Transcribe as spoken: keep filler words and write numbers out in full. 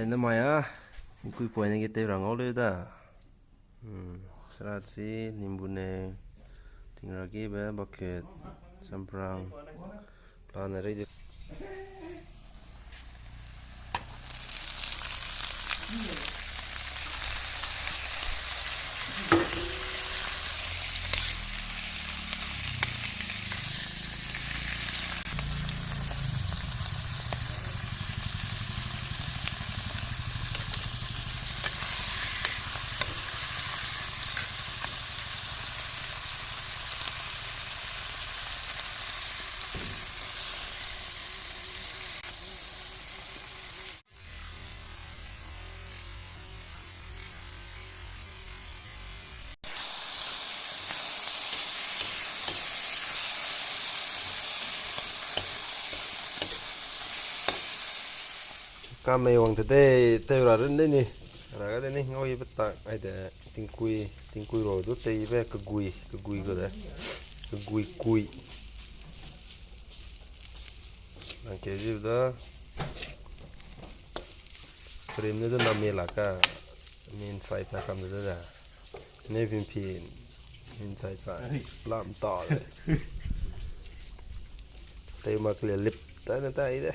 Ne mai a, tingkui poine ge tew ra ngau leu da. Hmm, sera chi, nimbu ne, tingra gebe, bakhet, samprang, plan ne ready. Kamei wang te dei, tew ra run de ni. Ra ga de ni, ngau ibe tak, ai de, tingkui, tingkui ro du teibe kegui, kegui gu de. Kegui kui. Nang ke ji da. Frame ne du na me la ka. Min sai pa kam de da. Ne pin pin. Min sai sai. Lam ta de. Tei mak le lip ta ne tai de.